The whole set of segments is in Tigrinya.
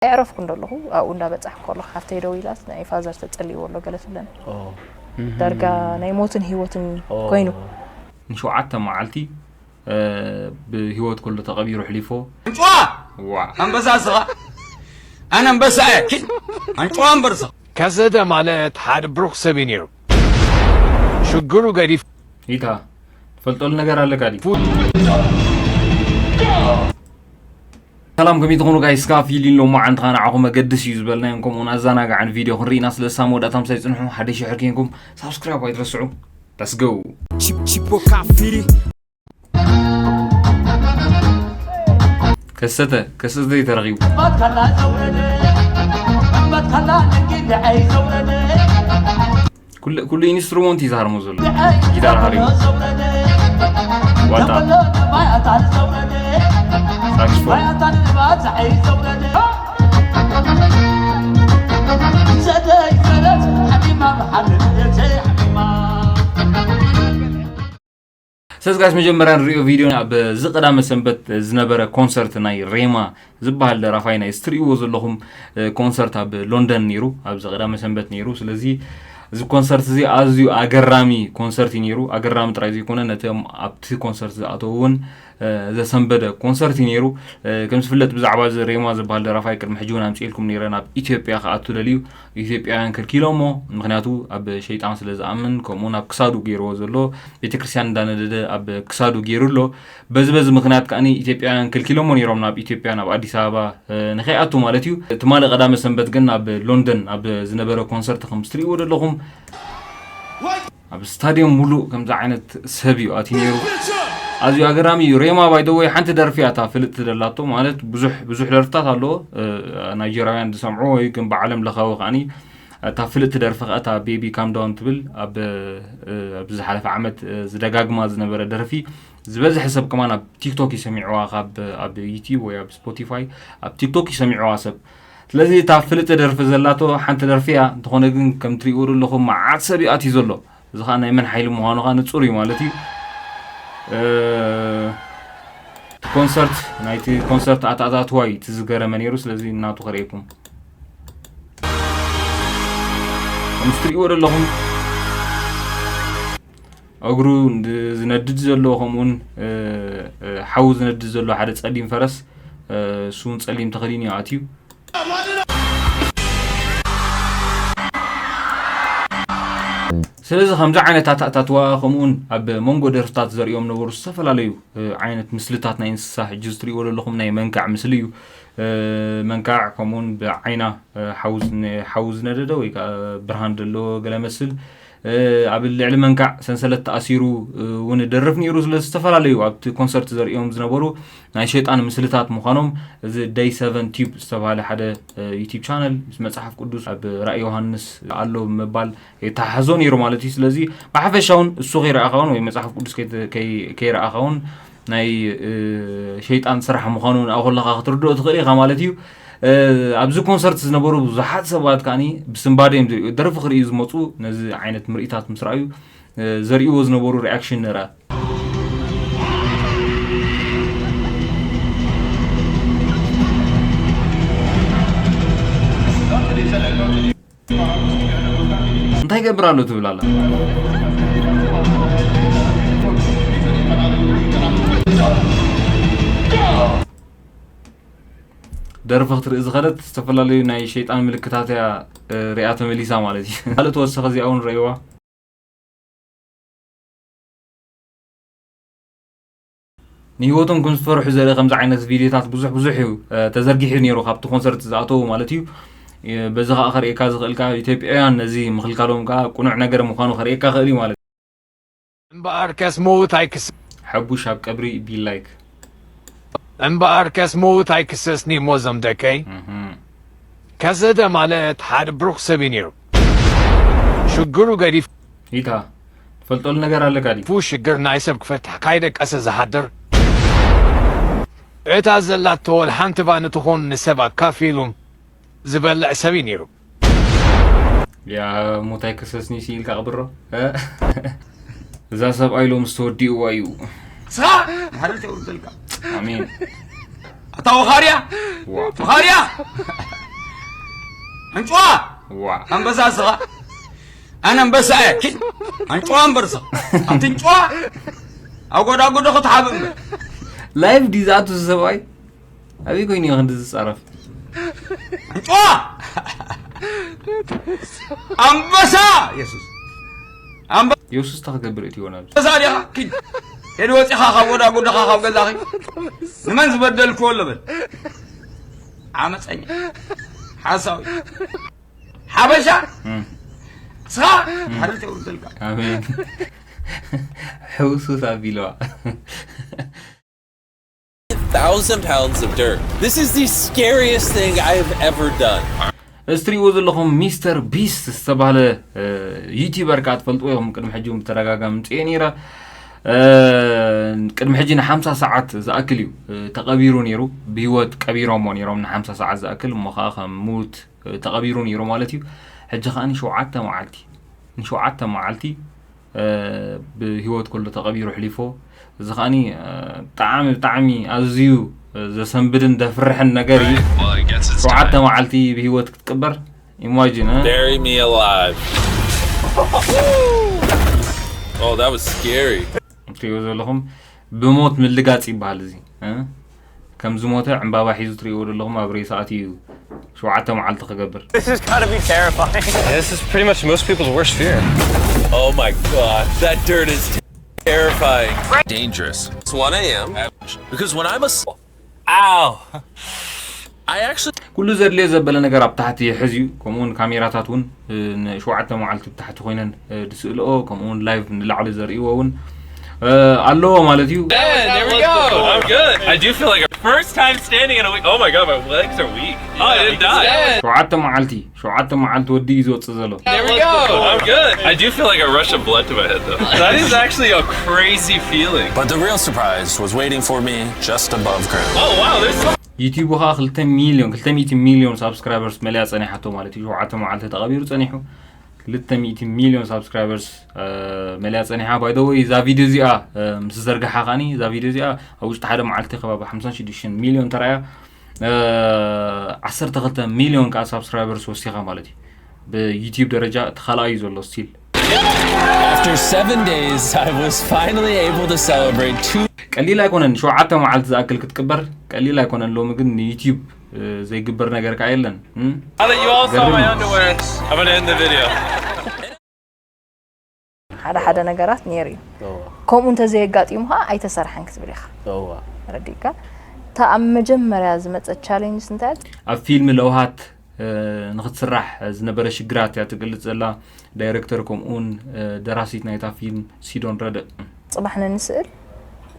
ኣዕረፍኩ እንደለኹ ኣብኡ እንዳበጻሕኩ ከለኹ ሓፍተይ ደው ኢላት ናይ ፋዘር ተጸልይዎ ኣሎ ገለ ትብለኒ። ዳርጋ ናይ ሞትን ህይወትን ኮይኑ። ንሸውዓተ መዓልቲ ብህይወት ከሎ ተቐቢሩ ሕሊፎ። ኣንጭዋ! ዋ! ኣንበሳ ስኻ! ኣነ ኣንበሳ እየ! ኣንጭዋ እምበር ስኻ! ከሰተ ማለት ሓደ ብሩኽ ሰብ እዩ ነይሩ። ሽግሩ ገዲፍ። ኢታ ትፈልጠሉ ነገር ኣለካ ድዩ? ሰላም ከመይ ትኾኑ ጋይስ? ካፊል ኢሎም መዓንትኻ ንዓኹም መገድስ እዩ ዝበልናዮም ከምኡውን ኣዘናጋዕን ቪድዮ ክንርኢና ስለ ዝሳብ መወዳእታ ምሳይ ጽንሑ። ሓደሽ ሽሕር ኬንኩም ሳብስክራይብ ኣይትረስዑ። Let's go። Chip chip o kafiri. ከሰተ ከሰተ ተረኺቡ። ኩሉ ኢንስትሩመንት እዩ ዝሃርሞ ዘሎ። ጊታር ሃሪሙ፣ ዋጣ፣ ሳክስፎን። ስለዚ ጋይስ መጀመርያ ንሪኦ ቪድዮ ኣብ ዝቀዳመ ሰንበት ዝነበረ ኮንሰርት ናይ ሬማ ዝበሃል ደራፋይ ናይ ስትሪእዎ ዘለኹም ኮንሰርት ኣብ ሎንደን ነይሩ፣ ኣብዚ ቀዳመ ሰንበት ነይሩ። ስለዚ እዚ ኮንሰርት እዚ ኣዝዩ ኣገራሚ ኮንሰርት እዩ ነይሩ። ኣገራሚ ጥራይ ዘይኮነ ነቶም ኣብቲ ኮንሰርት ዝኣተዉ እውን ዘሰንበደ ኮንሰርት እዩ ነይሩ። ከም ዝፍለጥ ብዛዕባ እዚ ሬማ ዝበሃል ደራፋይ ቅድሚ ሕጂ እውን ኣምፅኤልኩም ነይረ ናብ ኢትዮጵያ ክኣቱ ደልዩ ኢትዮጵያውያን ከልኪሎሞ። ምክንያቱ ኣብ ሸይጣን ስለ ዝኣምን ከምኡውን ኣብ ክሳዱ ገይርዎ ዘሎ ቤተክርስትያን እንዳነደደ ኣብ ክሳዱ ገይሩ ኣሎ። በዚ በዚ ምክንያት ከኣ ኢትዮጵያውያን ከልኪሎሞ ነይሮም ናብ ኢትዮጵያ ናብ ኣዲስ ኣበባ ንኸይኣቱ ማለት እዩ። ትማሊ ቀዳመ ሰንበት ግን ኣብ ሎንደን ኣብ ዝነበረ ኮንሰርት ከም ትሪእዎ ዘለኹም ኣብ ስታድዮም ሙሉእ ከምዚ ዓይነት ሰብ እዩ ኣትዩ ነይሩ። ኣዝዩ ኣገራሚ እዩ። ሬማ ባይደወይ ሓንቲ ደርፊ እያ እታ ፍልጥቲ ደላቶ ማለት ብዙሕ ብዙሕ ደርፍታት ኣለዎ። ናይጀራውያን ዝሰምዑ ወይ ግን ብዓለም ለኻዊ ከዓኒ እታ ፍልጥቲ ደርፊ ከኣ እታ ቤቢ ካምዳውን ትብል ኣብ ኣብ ዝሓለፈ ዓመት ዝደጋግማ ዝነበረ ደርፊ ዝበዝሐ ሰብ ከማን ኣብ ቲክቶክ እዩ ሰሚዕዋ ካብ ኣብ ዩቲዩብ ወይ ኣብ ስፖቲፋይ ኣብ ቲክቶክ እዩ ሰሚዕዋ ሰብ ስለዚ እታ ፍልጥ ደርፊ ዘላቶ ሓንቲ ደርፊ እያ እንተኾነ ግን ከም ትሪእዎ ዘለኹም መዓት ሰብ እዩ ኣትዩ ዘሎ እዚ ከዓ ናይ መን ሓይሊ ምዃኑ ከዓ ንፁር እዩ ማለት እዩ ኮንሰርት ናይቲ ኮንሰርት ኣተኣታትዋ እዩ እቲ ዝገረመ ነይሩ ስለዚ እናቱ ከርእየኩም ከምዚ ትሪእዎ ዘለኹም እግሩ ዝነድድ ዘሎ ከምኡውን ሓዊ ዝነድድ ዘሎ ሓደ ፀሊም ፈረስ እሱ እውን ፀሊም ተኸዲኑ እዩ ኣትዩ ስለዚ ከምዚ ዓይነት ኣታእታትዋ ከምኡውን ኣብ መንጎ ደርፍታት ዘርእዮም ነበሩ ዝተፈላለዩ ዓይነት ምስልታት ናይ እንስሳ ሕጂ ዝትሪእዎ ዘለኹም ናይ መንካዕ ምስሊ እዩ መንካዕ ከምኡውን ብዓይና ሓዊ ዝነደደ ወይ ከዓ ብርሃን ዘለዎ ገለ መስል ኣብ ልዕሊ መንካዕ ሰንሰለት ተኣሲሩ እውን ደርፍ ነይሩ ስለ ዝተፈላለዩ ኣብቲ ኮንሰርት ዘርእዮም ዝነበሩ ናይ ሸይጣን ምስልታት ምዃኖም እዚ ደይ ሰቨን ቲዩብ ዝተባሃለ ሓደ ዩቲብ ቻነል ምስ መፅሓፍ ቅዱስ ኣብ ራእይ ዮሃንስ ኣሎ ብምባል የተሓዞ ነይሩ ማለት እዩ ስለዚ ብሓፈሻውን እሱ ከይረኣኻውን ወይ መፅሓፍ ቅዱስ ከይረኣኻውን ናይ ሸይጣን ስራሕ ምዃኑ ንኣ ከለካ ክትርድኦ ትኽእል ኢኻ ማለት እዩ ኣብዚ ኮንሰርት ዝነበሩ ብዙሓት ሰባት ከዓኒ ብስንባደ እዮም ዝሪኡ ደርፊ ክርእዩ ዝመፁ ነዚ ዓይነት ምርኢታት ምስ ረኣዩ ዘርእዎ ዝነበሩ ሪኣክሽን ንርኣ እንታይ ይገብር ኣሎ ትብል ኣላ ደርፊ ክትርኢ ዝኸደት ዝተፈላለዩ ናይ ሸይጣን ምልክታት እያ ሪኣ ተመሊሳ ማለት እዩ ካልእ ተወሰኸ እዚኣ እውን ረእይዋ ንህይወቶም ከም ዝፈርሑ ዘርኢ ከምዚ ዓይነት ቪድዮታት ብዙሕ ብዙሕ እዩ ተዘርጊሑ ነይሩ ካብቲ ኮንሰርት ዝኣተዉ ማለት እዩ በዚ ከዓ ከርእየካ ዝኽእል ከዓ ኢትዮጵያውያን ነዚ ምኽልካሎም ከዓ ቁኑዕ ነገር ምዃኑ ከርእየካ ክእል እዩ ማለት እዩ እምበኣር ከስ ምዉት ኣይክስ ሓቡሽ ኣብ ቀብሪ ቢል ላይክ እምበኣር ከስ ምዉት ኣይክሰስኒ ሞዞም ደቀይ ከዘደ ማለት ሓደ ብሩኽ ሰብ እዩ ነይሩ ሽግሩ ገዲፍ ኢታ ትፈልጠሉ ነገር ኣለካ ድዩ ፉ ሽግር ናይ ሰብ ክፈትሕ ካይደቀሰ ዝሓድር እታ ዘላቶ ወላ ሓንቲ ባኒ ትኹን ንሰብ ኣካፊሉ ዝበልዕ ሰብ እዩ ነይሩ ያ ሙት ኣይክሰስኒ ኢልካ ቅብሮ እዛ ሰብኣይ ሎምስ ተወዲእዋ እዩ ስኻ ማሕረት የውርደልካ ኣሜን ኣታ ወኻርያ ዋ ወኻርያ ኣንጭዋ ዋ ኣንበሳ ስኻ ኣነ ኣንበሳ እየ ኪድ ኣንጭዋ እምበር ስኻ ኣብቲ ኣንጭዋ ኣብ ጎዳጎዶ ክትሓብ እምበር ላይቭ ዲዩ ዝኣቱ እዚ ሰብኣይ ኣበይ ኮይኑ እዩ ክንዲ ዝፃረፍ ኣንጭዋ ኣንበሳ የሱስ ኣንበ የሱስ ተክገብር እቲ ይሆናል ገዛ ዲኻ ኪድ ሄድ ወፂኻ ካብ ጎዳጎድኻ ካብ ገዛኺ ንመን ዝበደልክዎ ኣለበል ዓመፀኛ ሓሳዊ ሓበሻ ስኻ ሓደ ተውርደልካ ኣሜን ሕውሱስ ኣቢለዋ Thousand pounds of dirt. This is the scariest thing I have ever done. እዚ ትሪእዎ ዘለኹም ሚስተር ቢስት ዝተባህለ ዩቲዩበር ከዓ ትፈልጥዎ ኢኹም ቅድሚ ሕጂ እውን ብተደጋጋሚ ምፅኤ ነይረ ቅድሚ ሕጂ ንሓምሳ ሰዓት ዝኣክል እዩ ተቐቢሩ ነይሩ ብህይወት ቀቢሮሞ ነይሮም ንሓምሳ ሰዓት ዝኣክል እሞ ከዓ ከም ሙት ተቐቢሩ ነይሩ ማለት እዩ ሕጂ ከዓ ንሸውዓተ መዓልቲ ንሸውዓተ መዓልቲ ብህይወት ከሎ ተቐቢሩ ኣሕሊፎ እዚ ከዓኒ ብጣዕሚ ብጣዕሚ ኣዝዩ ዘሰንብድን ዘፍርሕን ነገር እዩ ሸውዓተ መዓልቲ ብህይወት ክትቅበር ኢማጂን Bury me alive. Oh, that was scary. እትሪእዎ ዘለኹም ብሞት ምልጋፅ ይበሃል እዚ ከም ዝሞተ ዕምባባ ሒዙ ትሪእዎ ዘለኹም ኣብ ሬሳ ኣትዩ እዩ ሸውዓተ መዓልቲ ክገብር This has got to be terrifying. This is pretty much most people's worst fear. Oh my god, that dirt is terrifying. Dangerous. It's one a.m. Because when I'm asleep, ow, I actually ኩሉ ዘድልዮ ዘበለ ነገር ኣብ ታሕቲ ይሕዝ እዩ ከምኡውን ካሜራታት እውን ንሸውዓተ መዓልቲ ብታሕቲ ኮይነን ዝስእልኦ ከምኡውን ላይቭ ንላዕሊ ዘርእዎ እውን ኣለዎ ማለት እዩ There we go. I'm good. I do feel like a first time standing in a week. Oh my god, my legs are weak. Oh, I didn't die. ሸውዓተ መዓልቲ ሸውዓተ መዓልቲ ወዲ እዩ ዝወፅእ ዘሎ There we go. I'm good. I do feel like a rush of blood to my head though. That is actually a crazy feeling. But the real surprise was waiting for me just above ground. Oh wow, there's so ዩቲዩብ ከዓ ክልተ ሚሊዮን ክልተ ሚእቲ ሚሊዮን ሳብስክራይበርስ መሊኣ ፀኒሓቶ ማለት እዩ ሸውዓተ መዓልቲ ተቐቢሩ ፀኒሑ ክልተ ሚእቲ ሚሊዮን ሳብስክራይበርስ መሊኣ ፀኒሓ ባይደወይ እዛ ቪድዮ እዚኣ ምስ ዘርግሓ ከዓኒ እዛ ቪድዮ እዚኣ ኣብ ውሽጢ ሓደ መዓልቲ ከባቢ ሓምሳን ሽዱሽተን ሚሊዮን ተራእያ ዓሰርተ ክልተ ሚሊዮን ከዓ ሳብስክራይበርስ ወሲኻ ማለት እዩ ብዩቲዩብ ደረጃ እቲ ካልኣይ እዩ ዘሎ ስቲል After seven days, I was finally able to celebrate two ቀሊል ኣይኮነን ሸውዓተ መዓልቲ ዝኣክል ክትቅበር ቀሊል ኣይኮነን ሎሚ ግን ንዩቲዩብ ዘይግበር ነገር ከዓ የለን እም? Now that you all saw my underwear, I'm gonna end the video. ሓደ ሓደ ነገራት ነይሩ እዩ ከምኡ እንተዘየጋጢሙ ከዓ ኣይተሰርሐን ክትብል ኢኻ ረዲእካ እታ ኣብ መጀመርያ ዝመፀት ቻሌንጅ እንታይ ኣብ ፊልም ለውሃት ንክትስራሕ ዝነበረ ሽግራት እያ ትገልፅ ዘላ ዳይረክተር ከምኡውን ደራሲት ናይታ ፊልም ሲዶን ረድእ ፅባሕ ነንስእል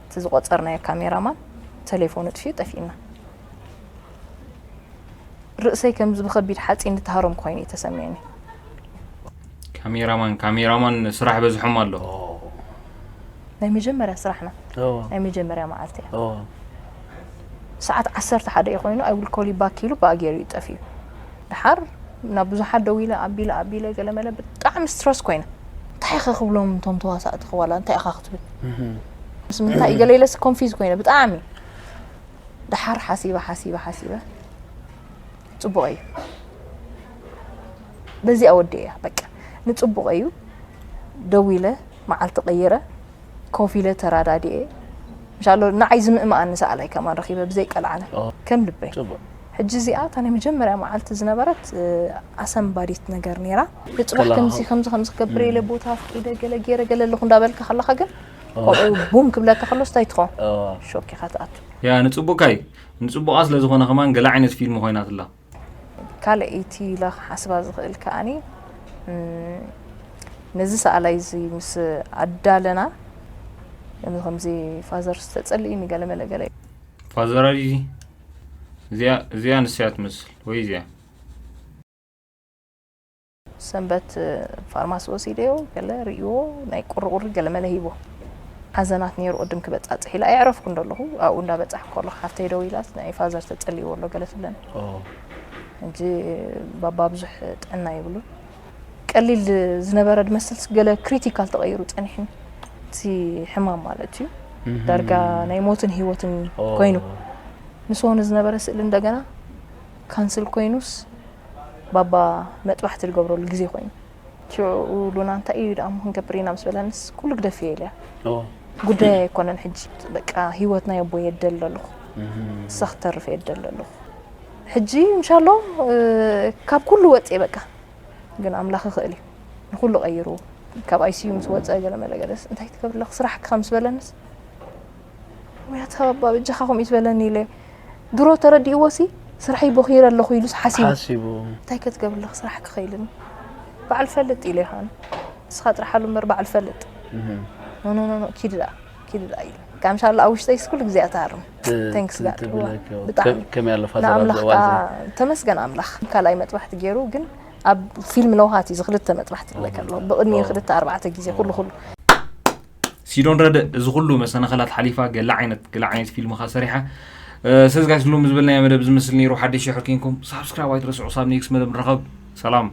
እቲ ዝቆፀርናዮ ካሜራማን ተሌፎኑ ጥፊኡ ጠፊእና ርእሰይ ከምዚ ብከቢድ ሓፂን ዝተሃረምኩ ኮይኑ እዩ ተሰሚዕኒ ካሜራማን ካሜራማን ስራሕ በዝሖም ኣሎ ናይ መጀመርያ ስራሕና ናይ መጀመርያ መዓልቲ እያ ሰዓት ዓሰርተ ሓደ እዩ ኮይኑ ኣይውል ኮሊ ባክ ኢሉ ብኣገይሩ እዩ ጠፊኡ ድሓር ናብ ብዙሓት ደው ኢለ ኣቢለ ኣቢለ ገለመለ ብጣዕሚ ስትረስ ኮይነ እንታይ ኢኻ ክብሎም እቶም ተዋሳእቲ ክዋላ እንታይ ኢኻ ክትብል ምስ ምንታይ ገለ ኢለስ ኮንፊዝ ኮይነ ብጣዕሚ ድሓር ሓሲበ ሓሲበ ሓሲበ ፅቡቕ እዩ በዚኣ ወዲአ እያ በቃ ንፅቡቕ እዩ ደው ኢለ መዓልቲ ቀይረ ኮፍ ኢለ ተራዳዲኤ ምሻሎ ንዓይ ዝምእምኣኒ ሰኣላይ ከማን ረኺበ ብዘይ ቀልዓለ ከም ልበይ ሕጂ እዚኣ እታ ናይ መጀመርያ መዓልቲ ዝነበረት ኣሰንባዲት ነገር ነይራ ንፅባሕ ከምዚ ከምዚ ከምዚ ክገብር ኢለ ቦታ ኣፍቂደ ገለ ገይረ ገለ ኣለኹ እንዳበልካ ከለካ ግን ከምኡ ቡም ክብለካ ከሎስ እንታይ ትኸውን ሾክ ኢኻ ትኣቱ ያ ንፅቡካ እዩ ንፅቡቃ ስለ ዝኾነ ከማን ገለ ዓይነት ፊልም ኮይናትላ ካልኣይቲ ኢለ ክሓስባ ዝኽእል ከዓኒ ነዚ ሰኣላይ እዚ ምስ ኣዳለና ከምዚ ፋዘር ዝተፀልእኒ ገለመለ ገለ ፋዘራ ዲዚ እዚኣ ንስያ ትመስል ወይ እዚኣ ሰንበት ፋርማሲ ወሲደዮ ገለ ርእይዎ ናይ ቁርቁሪ ገለመለ ሂቦ ሓዘናት ነይሩ ቅድም ክበፃፅሕ ኢላ ኣይዕረፍኩ እንደለኹ ኣብኡ እንዳበፃሕ ከሎ ሓፍተይ ደው ኢላስ ናይ ፋዘር ተፀልይዎ ኣሎ ገለ ትብለኒ እንጂ ባባ ብዙሕ ጥዕና ይብሉን ቀሊል ዝነበረ ድመስል ገለ ክሪቲካል ተቐይሩ ፀኒሕኒ እቲ ሕማም ማለት እዩ ዳርጋ ናይ ሞትን ህይወትን ኮይኑ ንስሆ ንዝነበረ ስእሊ እንደገና ካንስል ኮይኑስ ባባ መጥባሕቲ ዝገብረሉ ግዜ ኮይኑ ሽዑ ሉና እንታይ እዩ ደኣ እሞ ክንገብር ኢና ምስ በለንስ ኩሉ ግደፍዮ ኢለያ። ጉዳይ ኣይኮነን ሕጂ በቃ ህይወት ናይ ኣቦ የደል ኣለኹ። ንሳ ክትተርፍ የደል ኣለኹ። ሕጂ እንሻሎ ካብ ኩሉ ወፅየ በቃ ግን ኣምላኽ ይኽእል እዩ ንኩሉ ቀይሩ። ካብ ኣይሲዩ ምስ ወፀ ገለ መለ ገለስ እንታይ ትገብር ኣለኽ ስራሕካ ምስ በለንስ ውያት ሃባባ በጃኻ ከምኡ ትበለኒ ኢለ ድሮ ተረዲእዎ ሲ ስራሐይ ቦኺረ ኣለኹ ኢሉስ ሓሲቡ ሓሲቡ እንታይ ከትገብር ኣለኽ ስራሕ ክኸይልን በዓል ፈልጥ ኢለ ይኾን ንስኻ ጥራሕ ኣሉ እምበር በዓል ፈልጥ ኖ ኖ ኖ ኖ ኪድ ደኣ ኪድ ደኣ ኢሉ ካብ ምሻላ ኣብ ውሽጠይ ስኩል ግዜ ኣታርም ቴንክስ ጋድ ብጣዕሚ ከመይ ኣሎ ፋዘር ንኣምላኽ ኣብዚ ከዓ እዋን እዚ? ተመስገን ኣምላኽ ካልኣይ መጥባሕቲ ገይሩ ግን ኣብ ፊልም ለውሃት እዩ ዝክልተ መጥባሕቲ ዝብለካ ኣለዎ ብቅድሚ ክልተ ኣርባዕተ ግዜ ኩሉ ኩሉ ሲዶን ረድእ እዚ ኩሉ መሰናኸላት ሓሊፋ ገለ ዓይነት ገለ ዓይነት ፊልምኻ ሰሪሓ ሰዝጋይ ስሉ ዝብልናዮ መደብ ዝመስል ነይሩ ሓደሽ ሽሕር ኮንኩም ሳብስክራይብ ኣይትረስዑ ሳብ ኔክስት መደብ ንረኸብ ሰላም